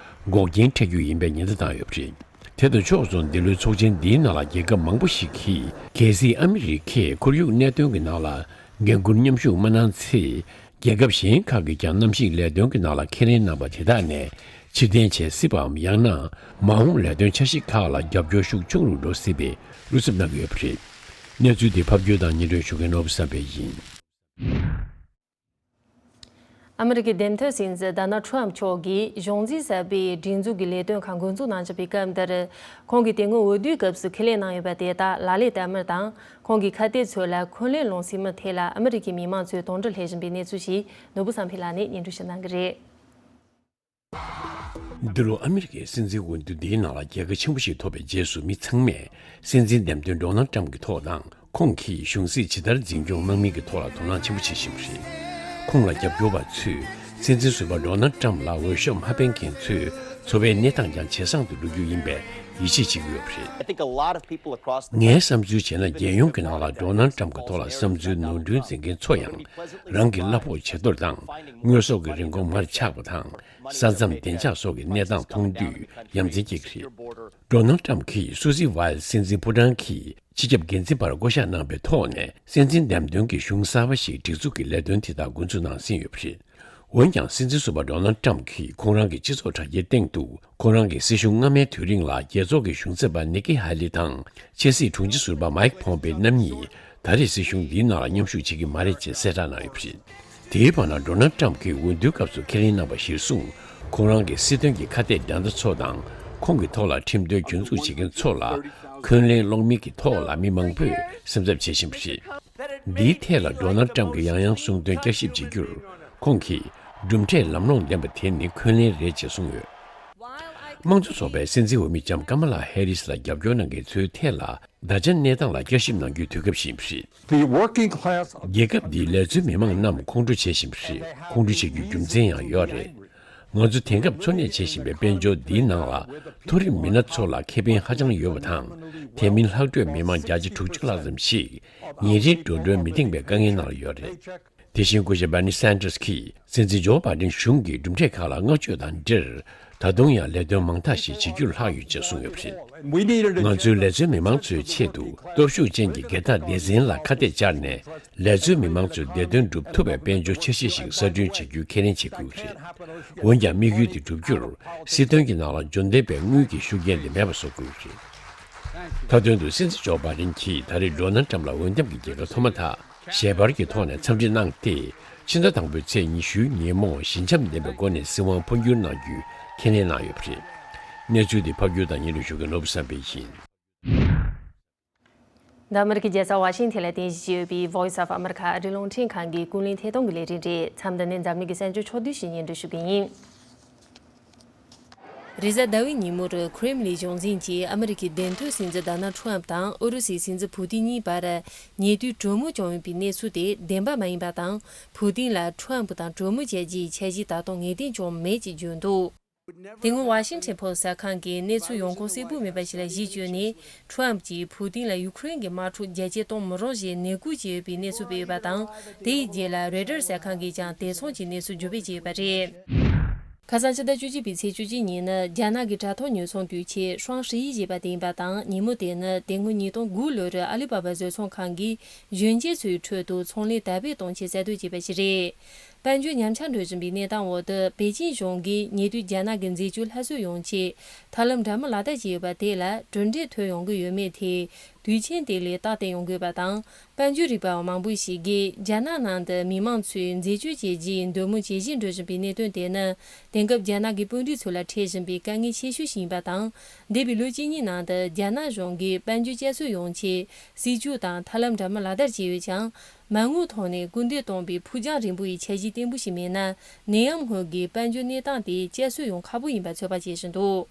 འགོག་རྐྱེན་འཕྲད་རྒྱུ་ཡིན་པའི་ཉེན་བརྡ་བཏང་ཡོད་པ་རེད། དེ་དང་ཕྱོགས་མཚུངས་འདི་ལོའི་ཚོགས་ཆེན་འདིའི་ནང་ལ་རྒྱལ་ཁབ་མང་པོ་ཞིག་གིས་གལ་སྲིད་ཨ་མི་རི་ཀས་ཁོར་ཡུག་གནད་དོན་གྱི་ནང་ལ་འགན་འཁུར་མཉམ་ཞུགས་མ་གནང་ཚེ། རྒྱལ་ཁབ་གཞན་ཁག་གིས་ཀྱང་གནམ་གཤིས་ལས་དོན་གྱི་ནང་ལ་ཁས་ལེན་གནང་པ་དེ་དག་ནས་ཕྱིར་འཐེན་བྱེད་སྲིད་པའམ། ཡང་ན་མ་འོངས་ལས་དོན་འཆར་གཞི་ཁག་ལ་རྒྱབ་སྐྱོར་ཤུགས་ཆུང་རུ་འགྲོ་སྲིད་པའི་བློ་འཚབ་གནང་གི་ཡོད་པ་རེད། གནས་ཚུལ་དེ་ཕབ་སྒྱུར་དང་སྙན་སྒྲོན་ཞུ་མཁན་ནོར་བུ་བསམ་འཕེལ་ཡིན། ཨ་མི་རི་ཀའི་འདེམས་ཐོན་སྲིད་འཛིན་ཌོ་ནལ་ཁྲམ་མཆོག་གིས་གཞུང་འཛིན་གསར་པའི་སྒྲིག་འཛུགས་ཀྱི་ལས་དོན་ཁག་འགོ་འཛུགས་གནང་བཞིན་པའི་སྐབས་འདིར། ཁོང་གིས་དེ་སྔོན་འོས་བསྡུའི་སྐབས་སུ་ཁས་ལེན་གནང་ཡོད་པ་དེ་དག་ལག་ལེན་བསྟར་མིན་དང་། ཁོང་གི་ཁ་གཏད་ཚོས་ལ་འཁོན་ལན་སློང་སྲིད་མིན་ཐད་ལ་ཨ་མི་རི་ཀའི་མི་མང་ཚོས་དོགས་འདྲི་སླེབས་བཞིན་པའི་གནས་ཚུལ་ཞིག་ནོར་བུ་བསམ་འཕེལ་ལགས་ནས་སྙན་སྒྲོན་ཞུ་གནང་གི་རེད། འདི་ལོ་ཨ་མི་རི་ཀའི་སྲིད་འཛིན་འོས་བསྡུ་འདིའི་ནང་ལ་རྒྱལ་ཁ་ཆེན་པོ་ཞིག་ཐོབ་པའི་རྗེས་སུ། མི་ཚང་མས་སྲིད་འཛིན་འདེམས་ཐོན་ཌོ་ནལ་ཁྲམ་གྱི་ཐོག་དང་། ཁོང་གིས་གཞུང་སྲིད་ཇི་ལྟར་འཛིན་སྐྱོང་གནང་མིན་གྱི་ཐོག་ལ་དོ་སྣང་ཆེན་པོ་བྱེད་བཞིན་པ་རེད། ཁོང་ལ་རྒྱབ་སྐྱོར་བ་ཚོས་སྲིད་འཛིན་ཟུར་པ་ཌོ་ནལ་ཁྲམ་ལ་འོས་ཤོག་མ་འཕེན་མཁན་ཚོའི་འཚོ་བའི་གནས་སྟངས་ཀྱང་ཇེ་བཟང་དུ་འགྲོ་རྒྱུ་ཡིན་པའི་ཡིད་ཆེས་བྱེད་ཀྱི་ཡོད་པ་རེད། I think a lot of people across the ངའི་བསམ་ཚུལ་བྱས་ན། རྒྱལ་ཡོངས་ཀྱི་ནང་ལ་ཌོ་ནལ་ཁྲམ་གྱི་ཐོག་ལ་བསམ་ཚུལ་ནོར་འཁྲུལ་འཛིན་མཁན་ཚོ་ཡང་རང་གི་གླ་ཕོགས་ཇེ་མཐོར་དང་། དངོས་ཟོག་གི་རིན་གོང་མར་ཆག་པ་དང་། ས་མཚམས་བདེ་འཇགས་སོགས་ཀྱི་གནས་སྟངས་མཐོང་དུས་ཡ་མཚན་སྐྱེ་གི་རེད། ཌོ་ནལ་ཁྲམ་གྱིས་སུ་སི་ཝལ་སྲིད་འཛིན་ཕོ་བྲང་གི་སྤྱི་ཁྱབ་འགན་འཛིན་པར་བསྐོ་གཞག་གནང་བའི་ཐོག་ནས། སྲིད་འཛིན་འདེམས་ཐོན་གྱི་གཞུང་གསར་པ་ཞིག་སྒྲིག་འཛུགས་ཀྱི་ལས་དོན་དེ་དག་འགོ་འཛུགས་གནང་ཟིན་ཡོད་པ་རེད། འོན་ཀྱང་། སྲིད་འཛིན་ཟུར་པ་ཌོ་ནལ་ཁྲམ་གྱིས་ཁོང་རང་གི་སྤྱི་ཚོགས་དྲ་རྒྱའི་སྟེང་དུ། ཁོང་རང་གི་སྲིད་གཞུང་སྔ་མའི་དུས་རིང་ལ་རྒྱལ་ཚོགས་ཀྱི་གཞུང་ཚབ་པ་ནི་ཀི་ཧ་ལི་དང་ཕྱི་སྲིད་དྲུང་ཆེ་ཟུར་པ་མའིག་ཕོམ་པེ་རྣམ་གཉིས་ ད་རེས་སྲིད་གཞུང་འདིའི་ནང་ལ་མཉམ་ཞུགས་བྱེད་ཀྱི་མ་རེད་ཅེས་གསལ་བསྒྲགས་གནང་ཡོད་པ་རེད། དེའི་བར་ན་ཌོ་ནལ་ཊམ་གྱིས་འོས་བསྡུའི་སྐབས་སུ་ཁས་ལེན་གནང་བ་གཞིར་བཟུང་ཁོང་རང་གི་སྲིད་དོན་གྱི་ཁ་གཏད་འགྲན་ཟླ་ཚོ་དང་ཁོང་གི་ཐོག་ལ་ཁྲིམས་དོན་རྒྱུན་འཛུགས་བྱེད་མཁན་ཚོ་ལ་འཁོན་ལན་སློང་མིན་གྱི་ཐོག་ལ་མི་མང་པོས་སེམས་འཚབ་བྱེད་བཞིན་པ་རེད། འདིའི་ཐད་ལ་ཌོ་ནལ་ཊམ་གྱིས་ཡང་ཡང་གསུངས་དོན་བསྐྱར་ཞིབ་བྱེད་རྒྱུར། ཁོང་གིས་གྲུབ་འབྲས་ལམ་ལྷོང་ལྡན་པ་དེ་ནི་འཁོན་ལན་རེད་ཅེས་གསུངས་ཡོད། དམངས་གཙོ་ཚོགས་པའི་སྲིད་འཛིན་འོས་མི་ལྕམ་ཀ་མ་ལ་ཧེ་རིས་ལ་རྒྱབ་སྐྱོར་གནང་མཁན་ཚོའི་ཐད་ལ་ད་ཆ་གནས་སྟངས་ལ་བསྐྱར་ཞིབ་གནང་རྒྱུའི་དུས་སྐབས་ཤིག་ཡིན་པ་རེད། The working class of རྒྱལ་ཁབ་འདིའི་ལས་བཟོའི་མི་མང་རྣམས་ཁོང་ཁྲོ་བྱེད་བཞིན་པ་རེད། ཁོང་ཁྲོ་བྱེད་རྒྱུའི་རྒྱུ་མཚན་ཡང་ཡོད་རེད། ང་ཚོ་དེང་སྐབས་འཚོ་གནས་བྱེད་བཞིན་པའི་དཔལ་འབྱོར་འདིའི་ནང་ལ་མཐོ་རིམ་མི་སྣ་ཚོ་ལ་ཁེ་ཕན་ཧ་ཅང་ཡོད་པ་དང་། དེ་མིན་ལྷག་འཕྲོས་མི་མང་བརྒྱ་ཆ་དྲུག་ཅུ་ལྷག་ཙམ་ཞིག་ཉིན་རེའི་འགྲོ་གྲོན་མི་འདང་བའི་དཀའ་ངལ་ནང་ལ་ཡོད་རེད། དེ་བཞིན་སྐུ་ཞབས་Bernie Sanders་གྱིས་སྲིད་འཛིན་ཇོ་བྷའི་ཌེན་གཞུང་གི་གྲུབ་འབྲས་ཁག་ལ་བསྔགས་བརྗོད་དང་འབྲེལ། ད་དུང་ཡང་ལས་དོན་མང་དག་ཞིག་བྱེད་རྒྱུར་ལྷག་ཡོད་ཅེས་གསུངས་ཡོད་པ་རེད། ང་ཚོའི་ལས་བཟོའི་མི་མང་ཚོའི་ཆེད་དུ་སྟོབས་ཤུགས་ཅན་གྱི་སྒེར་བདག་སྡེ་ཚན་ལ་ཁ་གཏད་བཅར་ནས། ལས་བཟོའི་མི་མང་ཚོའི་བདེ་དོན་སྒྲུབ་ཐུབ་པའི་དཔལ་འབྱོར་འཆར་གཞི་ཞིག་གསར་སྐྲུན་བྱེད་རྒྱུའི་ཁས་ལེན་བྱེད་དགོས་ཀྱི་རེད། འོན་ཀྱང་དམིགས་ཡུལ་དེ་བསྒྲུབ་རྒྱུར་སྲིད་དོན་གྱི་ནང་ལ་འབྱོར་ལྡན་པའི་དངུལ་གྱི་ཤུགས་རྐྱེན་དེ་མེད་པ་བཟོ་དགོས་ཀྱི་རེད། མཐའ་དོན་དུ་སྲིད་འཛིན་ཇོ་བྷའི་ཌེན་གྱིས་ད་རེས་ཌོ་ནལ་ཊམ་ལ་འོས་འདེམས་ཀྱི་རྒྱལ་ཁ་ཐོབ་མ་ཐག་ཞལ་པར་གྱི་ཐོག་ནས་འཚམས་འདྲི་གནང་སྟེ། ཕྱི་ཟླ་དང་པོའི་ཚེས་ཉི་ཤུའི་ཉིན་མོ་ཞི་འཇམ་ལྡན་པའི་སྒོ་ནས་སྲིད་དབང་འཕོ་འགྱུར་གནང་རྒྱུའི་ཁས་ལེན་གནང་ཡོད་པ་རེད། གནས་ཚུལ་འདི་ཕབ་སྒྱུར་དང་སྙན་སྒྲོན་ཞུ་མཁན་ནོར་བུ་བསམ་འཕེལ་ཡིན། འདི་ཨ་མི་རི་ཀའི་རྒྱལ་ས་ཝ་ཤིང་ཐན་ལ་རྟེན་གཞི་བྱས་ཡོད་པའི་Voice of America ཨ་རིའི་རླུང་འཕྲིན་ཁང་གི་ཀུན་གླེང་ཐད་གཏོང་གི་ལས་རིམ་རེད། མཚམས་འདི་ནས་འཛམ་གླིང་གི་གསར་འགྱུར་ཕྱོགས་བསྡུས་ཤིག་སྙན་སྒྲོན་ཞུ་གི་ཡིན། རེས་གཟའ་ཟླ་བའི་ཉིན་མོར་ཁྲེམ་ལིན་གཞུང་འཛིན་གྱིས་ཨ་མི་རི་ཀའི་དེང་དུས་སྲིད་འཛིན་ཌོ་ནལ་ཁྲམ་དང་ཨུ་རུ་སུའི་སྲིད་འཛིན་ཕུ་ཏིན་གཉིས་བར་ཉེ་དུས་གྲོས་མོལ་བྱུང་ཡོད་པའི་གནས་ཚུལ་དེ་བདེན་པ་མ་ཡིན་པ་དང་། ཕུ་ཏིན་ལ་ཁྲམ་དང་གྲོས་མོལ་བྱས་རྗེས་འཆར་གཞི་ད་དུང་ངེས་གཏན་བྱུང་མེད་ཅེས་བརྗོད་འདུག་དེ་སྔོན་ཝ་ཤིང་ཊོན་ཕོ་སི་གསར་ཁང་གིས་གནས་ཚུལ་ཡོང་ཁུངས་གསལ་པོ་མེད་པ་ཞིག་ལ་གཞི་བཅོལ་ནས། ཁྲམ་གྱིས་ཕུ་ཏིན་ལ་ཡུ་ཁུ་རེན་གྱི་དམག་འཁྲུག་རྒྱ་སྐྱེད་གཏོང་མི་རོགས་ཞེས་ནན་སྐུལ་བྱས་ཡོད་པའི་གནས་ཚུལ་སྤེལ་ཡོད་པ་དང་། དེའི་རྗེས་ལ་རོའི་ཊར་གསར་ཁང་གིས་ཀྱང་དེ་མཚུངས་ཀྱི་གནས་ཚུལ་བརྗོད་སྤེལ་བྱས་ཡོད་པ་རེད། ཁ་སང་ཕྱི་ཟླ་བཅུ་གཅིག་པའི་ཚེས་བཅུ་གཅིག་ཉིན་ནི་རྒྱ་ནག་གི་དྲ་ཐོག་ཉོ་ཚོང་དུས་ཆེན་ཧྲང་ཧྲི་ཡི་ཞེས་པ་དེ་ཡིན་པ་དང་། ཉིན་མོ་དེ་ནི་དེ་སྔོན་ཉིས་སྟོང་དགུ་ལོར་ཨ་ལི་པ་པ་བཟོ་ཚོང་ཁང་གིས་གཞོན་སྐྱེས་ཚོའི་ཁྲོད་དུ་ཚོང་ལས་དར་སྤེལ་གཏོང་ཆེད་གསར་གཏོད་བྱས་པ་ཞིག་རེད། དཔལ་འབྱོར་ཉམས་ཆག་འགྲོ་བཞིན་པའི་གནས་སྟངས་འོག་ཏུ། པེ་ཅིན་གཞུང་གིས་ཉེ་དུས་རྒྱ་ནག་གི་འཛད་སྤྱོད་སླར་གསོ་ཡོང་ཆེད་ཐབས་ལམ་འདྲ་མིན་ལག་བསྟར་བྱས་ཡོད་པ་དེ་ལ་གྲུབ་འབྲས་ཐོན་ཡོང་གི་ཡོད་མེད་དེ། དུས་ཆེན་དེ་ལས་རྟག་བརྟན་ཡོང་དགོས་པ་དང་། དཔལ་འབྱོར་རིག་པ་བ་མང་པོ་ཞིག་གིས་རྒྱ་ནག་ནང་དུ་མི་མང་ཚོས་འཛད་སྤྱོད་བྱས་རྗེས་འདོད་མོས་བྱེད་བཞིན་འགྲོ་བཞིན་པའི་གནད་དོན་དེ་ནི། དེང་སྐབས་རྒྱ་ནག་གི་དཔོན་རིགས་ཚོ་ལ་འཕྲད་བཞིན་པའི་དཀའ་ངལ་ཆེ་ཤོས་ཤིག་ཡིན་པ་དང་། འདས་པའི་ལོ་གཅིག་གཉིས་ནང་དུ་རྒྱ་ནག་གཞུང་གིས་དཔལ་འབྱོར་བསྐྱར་གསོ་ཡོང་ཆེད་སྲིད་ཇུས་དང་ཐབས་ལམ་འདྲ་མིན་ལག་བསྟར་བྱས་ཡོད་ཀྱང་། མ་དངུལ་ཐོག་ནས་སྐུལ་འདེད་གཏོང་བའི་ཕུགས་རྒྱང་རིང་པོ་ཡི་འཆར་གཞི་བརྟན་པོ་ཞིག་མེད་ན། ནད་ཡམས་སྔོན་གྱི་དཔལ་འབྱོར་གནས་སྟངས་དེ་བསྐྱར་གསོ་ཡོང་ཁག་པོ་ཡིན་པ་ཚོད་དཔག་བྱེད་བཞིན་འདུག་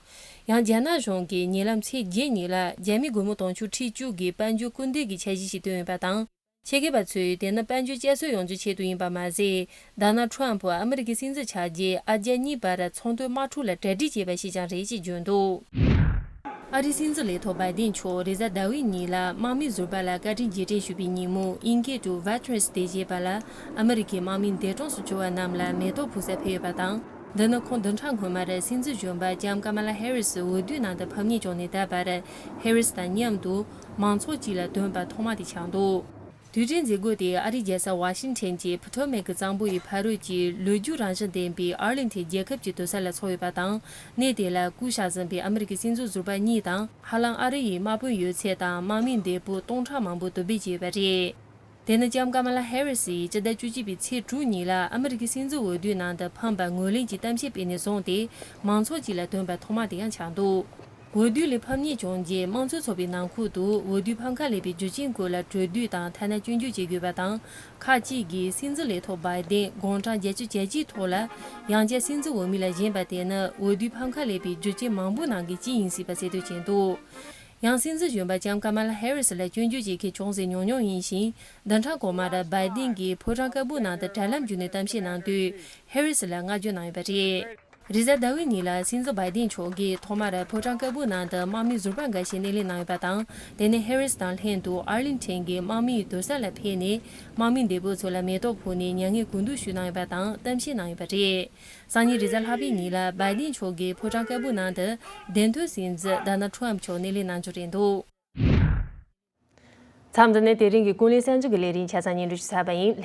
ཡང་རྒྱ་ནག་གཞུང་གིས་ཉེ་ལམ་ཚེས་བརྒྱད་ཉིན་ལ་རྒྱ་མི་སྒོར་མོ་དུང་ཕྱུར་ཁྲི་བཅུ་གི་དཔལ་འབྱོར་སྐུལ་འདེད་ཀྱི་འཆར་གཞི་ཞིག་བཏོན་ཡོད་པ་དང་། ཆེད་མཁས་པ་ཚོས་དེ་ནི་དཔལ་འབྱོར་བསྐྱར་གསོ་ཡོང་རྒྱུའི་ཆེད་དུ་ཡིན་པ་མ་ཟད། ཌོ་ནལ་ཁྲམ་ཕུ་ཨ་མི་རི་ཀའི་སྲིད་འཛིན་ཆགས་རྗེས་ཨ་རྒྱ་གཉིས་བར་ཚོང་དོན་དམག་འཁྲུག་ལ་གྲ་སྒྲིག་བྱས་པ་ཞིག་ཀྱང་རེད་ཅེས་བརྗོད་འདུག་ཨ་རིའི་སྲིད་འཛིན་ལས་ཐོག་བྷའི་ཏིན་མཆོག་རེས་གཟའ་ཟླ་བའི་ཉིན་ལ་དམག་མིའི་ཟུར་པ་ལ་བཀའ་དྲིན་རྗེས་དྲན་ཞུས་པའི་ཉིན་མོ། ཨིན་སྐད་དུ་Veterans Day ཞེས་པ་ལ་ཨ་མི་རི་ཀའི་དམག་མི་འདས་གྲོངས་སུ་གྱུར་བ་རྣམས་ལ་མེ་ཏོག་ཕུལ་སར་ཕེབས་ཡོད་པ་དང་། འདི་ནི་ཁོང་བདུན་ཕྲག་སྔོན་མར་སྲིད་འཛིན་གཞོན་པ་ལྕམ་ཀ་མ་ལ་ཧེ་རི་སི་འོས་བསྡུའི་ནང་དུ་ཕམ་ཉེས་བྱུང་ནས་ད་བར་ཧེ་རི་སི་དང་མཉམ་དུ་མང་ཚོགས་དཀྱིལ་ལ་ཐོན་པ་ཐོག་མ་དེ་ཆགས་འདུག་དུས་དྲན་མཛད་སྒོ་དེ་ཨ་རིའི་རྒྱལ་ས་ཝ་ཤིང་ཊོན་གྱི་ཕོ་ཊོ་མེག་གཙང་པོ་ཡི་ཕ་རོལ་གྱི་ལོ་རྒྱུས་རང་བཞིན་ལྡན་པའི་ཨར་ལིང་ཊོན་རྒྱལ་ཁབ་ཀྱི་སྡོད་ས་ལ་འཚོགས་ཡོད་པ་དང་། གནས་དེ་ལ་སྐུ་གཤེགས་ཟིན་པའི་ཨ་མི་རི་ཀའི་སྲིད་འཛིན་ཟུར་པ་གཉིས་དང་། ཧ་ལམ་ཨ་རི་ཡི་དམག་དཔོན་ཡོད་ཚད་དང་དམག་མི་འདས་པོ་སྟོང་ཕྲག་མང་པོ་དུ་སྦས་བྱས་ཡོད་པ་རེད། དེ་ནི་ལྕམ་ཀ་མ་ལ་ཧེ་རི་སི་ཡིས་སྤྱི་ཟླ་བཅུ་གཅིག་པའི་ཚེས་དྲུག་ཉིན་ལ་ཨ་མི་རི་ཀའི་སྲིད་འཛིན་འོས་བསྡུའི་ནང་དུ་ཕམ་པར་ངོས་ལེན་གྱི་གཏམ་བཤད་སྤེལ་ནས་བཟུང་སྟེ། མང་ཚོགས་དཀྱིལ་ལ་ཐོན་པ་ཐོག་མ་དེ་ཡང་ཆགས་འདུག་འོས་བསྡུ་ལས་ཕམ་ཉེས་བྱུང་རྗེས་དམངས་གཙོའི་ཚོགས་པའི་ནང་ཁུལ་དུ་འོས་བསྡུའི་ཕམ་ཁ་ལས་པའི་རྒྱུ་རྐྱེན་སྐོར་ལ་གྲོས་བསྡུར་དང་ཐ་ན་སྐྱོན་བརྗོད་བྱེད་དགོས་པ་དང་། ཁག་ཅིག་གིས་སྲིད་འཛིན་ལས་ཐོག་བྷའི་ཏིན་དགུང་གྲངས་བརྒྱད་ཅུ་གྱ་གཅིག་ཐོག་ལ་ཡང་བསྐྱར་སྲིད་འཛིན་འོས་མི་ལ་བཞེངས་པ་དེ་ནི་འོས་བསྡུའི་ཕམ་ཁ་ལས་པའི་རྒྱུ་རྐྱེན་མང་པོའི་ནང་གི་གཅིག་ཡིན་སྲིད་པ་གསལ་སྟོན་བྱས་འདུག་ཡང་སྲིད་འཛིན་གཞོན་པ་ལྕམ་ཀ་མ་ལ་ཧེ་རི་སི་ལ་སྐྱོན་བརྗོད་བྱེད་མཁན་ཅུང་ཟད་ཉུང་ཉུང་ཡིན་ཞིང་། བདུན་ཕྲག་གོང་མར་བྷའི་ཏིན་གྱིས་ཕོ་བྲང་དཀར་པོའི་ནང་དུ་དྲ་ལམ་བརྒྱུད་ནས་གཏམ་བཤད་གནང་དུས། ཧེ་རི་སི་ལ་བསྔགས་བརྗོད་གནང་ཡོད་པ་རེད། རེས་གཟའ་ཟླ་བའི་ཉིན་ལ་སྲིད་འཛིན་བྷའི་ཏིན་མཆོག་གིས་ཐོག་མར་ཕོ་བྲང་དཀར་པོའི་ནང་དུ་དམག་མིའི་ཟུར་པ་འགའ་ཤས་སྣེ་ལེན་གནང་ཡོད་པ་དང་། དེ་ནས་ཧེ་རི་སི་དང་ལྷན་དུ་ཨར་ལིང་ཊོན་གྱི་དམག་མིའི་སྡོད་ས་ལ་ཕེབས་ནས། དམག་མི་འདས་པོ་ཚོ་ལ་མེ་ཏོག་ཕུལ་ནས་མྱ་ངན་གུས་འདུད་ཞུས་གནང་ཡོད་པ་དང་གཏམ་བཤད་གནང་ཡོད་པ་རེད། སང་ཉིན་རེས་གཟའ་ལྷག་པའི་ཉིན་ལ་བྷའི་ཏིན་མཆོག་གིས་ཕོ་བྲང་དཀར་པོའི་ནང་དུ་དེང་དུས་སྲིད་འཛིན་ཌོ་ནལ་ཁྲམ་མཆོག་སྣེ་ལེན་གནང་རྒྱུ་རེད་འདུག་མཚམས་འདི་ནས་དེ་རིང་གི་ཀུན་གླེང་གསར་འགྱུར་གྱི་ལས་རིམ་ཆ་ཚང་སྙན་སྒྲོན་ཞུ་ཚར་བ་ཡིན།